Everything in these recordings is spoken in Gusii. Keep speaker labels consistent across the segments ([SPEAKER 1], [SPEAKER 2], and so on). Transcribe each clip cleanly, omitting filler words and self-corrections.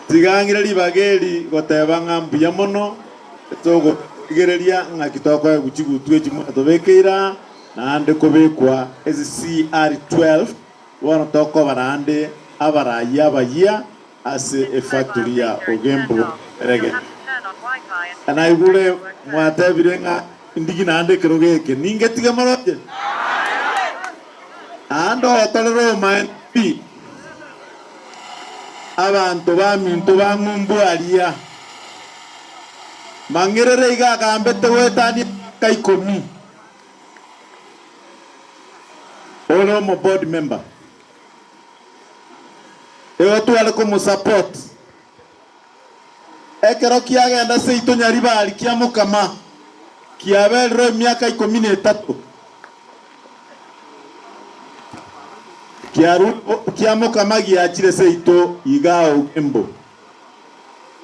[SPEAKER 1] Tiga ng'ire ribaga eri goteba ng'a mbuya mono ase ogotigereria ng'aki tokoegwa chigutu echi mwatobekeire aa, naende kobekwa ase CR12, bono tokoba naende abarayia abayia ase efactory ya Ogembo Erege. Naigure mwatebire ng'a ndigi naende ekerogo eke, ningetige moroche? Naende otorere omaene pi, abanto baminto bang'umbu aria. Mang'erere iga agambete goetania emiaka ikomi. Ore omo board member. Igo tware komosupport. Ekero kiagenda seito Nyaribari kia Mokama, kiaberire emiaka ikomi na etato. Kiarure kia Mokama giachire seito igaa Ogembo.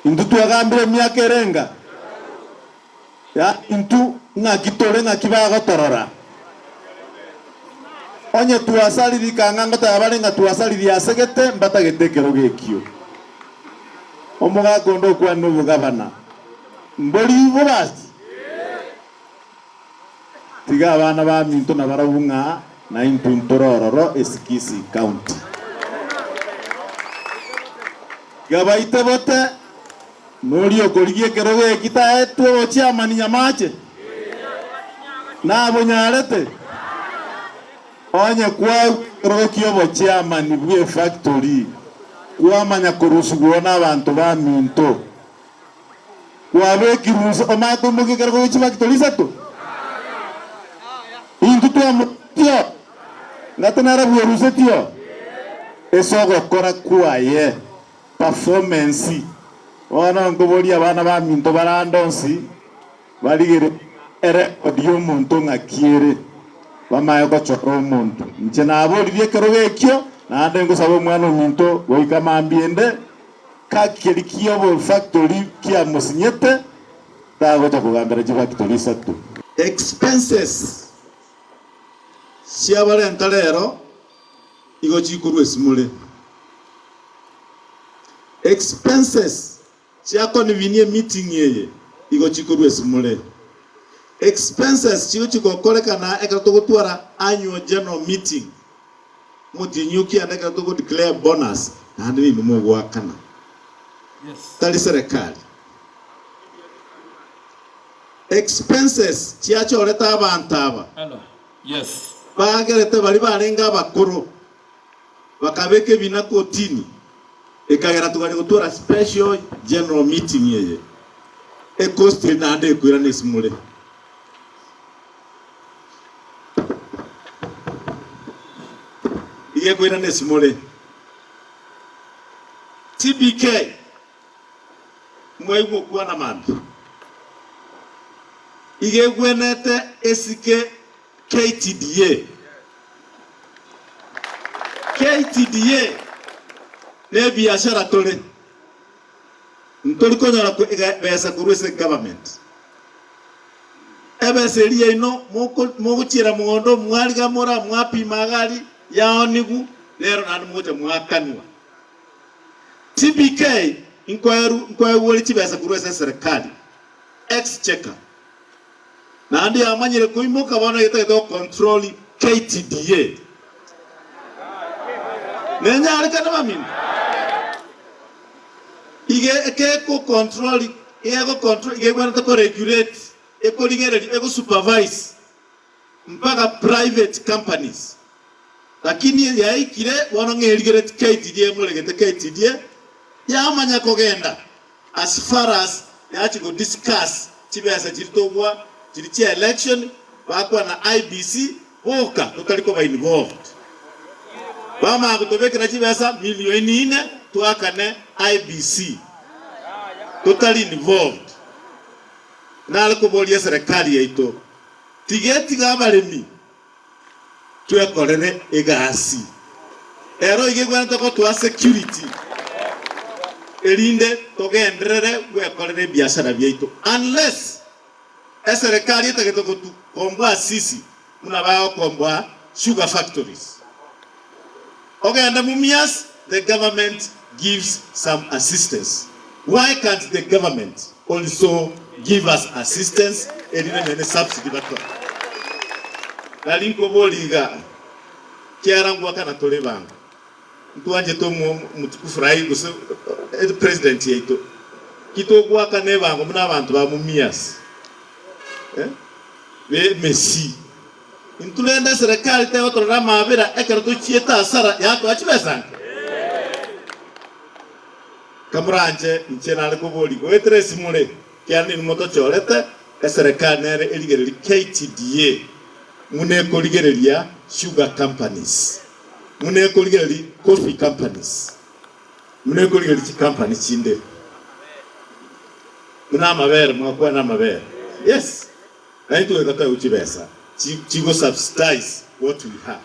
[SPEAKER 1] Intwe twagambire emiaka erenga? Yaani intwe ng'aki tore ng'aki bagotorora? Onye twasariri kang'a ngoteba bare ng'a twasariri asegete mbatagete ekerogo ekio. Omogaka onde okwane obogabana mbori bobasi? Tiga abana baminto nabarabwo ng'a naintwe ntore ororo ase Kisii County. Tiga baite bote. Noria okorigia ekerogo eki taetwe obochiamani nyamache? Nabonyarete? Onye kwaegwa ekerogo ki'obochiamani bw'efactory, kwamanya korusigwa oo nabanto baminto, kwabekirwe inse, omanye koimokia ekerogo gie chifactory isato? Intwe twamorusia oo? Ng'ate nere bwerusetie oo? Ase ogokora kwaye. Performance. Bono nkoboria abana baminto barande onsi barigererie ng'a erecord y'omonto ng'aki ere, bamaye gochora omonto. Inche naboririe ekerogo ekio, naende ngosaba omwana ominto goika mambia ende, gaki keria ki'obofactory kiamosinyete, tagocha kogambera chifactory isato. Expenses chiabarenta rero igo chikorwa esimore. Expenses chia convene emeeting eye igo chikorwa esimore. Expenses chigochi gokorekana ekero togotwara annual general meeting omotienyi okianda ekero togo declare bonus naende ninwe mogoakana tari serikali. Expenses chiachorete abanto aba. Bagerete baria barenge abakoro bakabeka ebina kotini, ekagera togania gotwara special general meeting eye ecost eri naende ekoirana esimore. Iga ekoirana esimore. TBK mwaigwa okwana mambia. Iga egwenete esike KTDA. KTDA nebiashara tore, ntori konyora besa korwa ase government. Ebesa eria yaino mogochiera mogondo mwariga mora mwapima iga aria yaonigu rero naende mogocha mwakanwa. TBK nkoegwa ore chibesa korwa ase eserekari, exchequer. Naende yamanyire koimoka bono getagete go control KTDA. Nenyarekane baminto? Iga ekeko control, ego control, iga egwenerete ko regulate, ekorigereria, ego supervise mpaka private companies. Lakini yaikire bono ng'a erigereti KTDA emoregete KTDA yamanya kogenda As far as yachi go discuss chibesa chiria togwa chiria chia election bakwana IEBC boka totari koba involved. Bamanya gotobekera chibesa million ine twakane IEBC totari involved. Nare koboria eserekari yaito tiga etiga abaremi Twekorere egasi. Ero iga egwenerete gotoa security erinde togenderere gwekorera ebiashara biaito unless eserekari etagete gotukomboa sisi buna bagokomboa sugar factories. Ogende Mumias the government. gives some assistance, why can't the government also give us assistance erinde nonye ne subsidy batoe? Nari nkoboria iga, kiara ngwakana tore bango, ntwanchete omotukufu rais gose president yaito, ki togoakana ebango buna abanto ba Mumias, eh, be Mesii. Intwe rende eserekari tegotorora amaabera ekero tochiete asara yatoa chibesa nke. Kamoranche inche nare koboria goetera esimore, kiagera ninwe motochorete, eserekari nere erigererie KTDA buna ekorigereria sugar companies, buna ekorigereria coffee companies, buna ekorigereria chicompany chinde, buna amabere mwakwana amabere yes. Naintwe goika toegwe chibesa chi chigo subsidize what we have.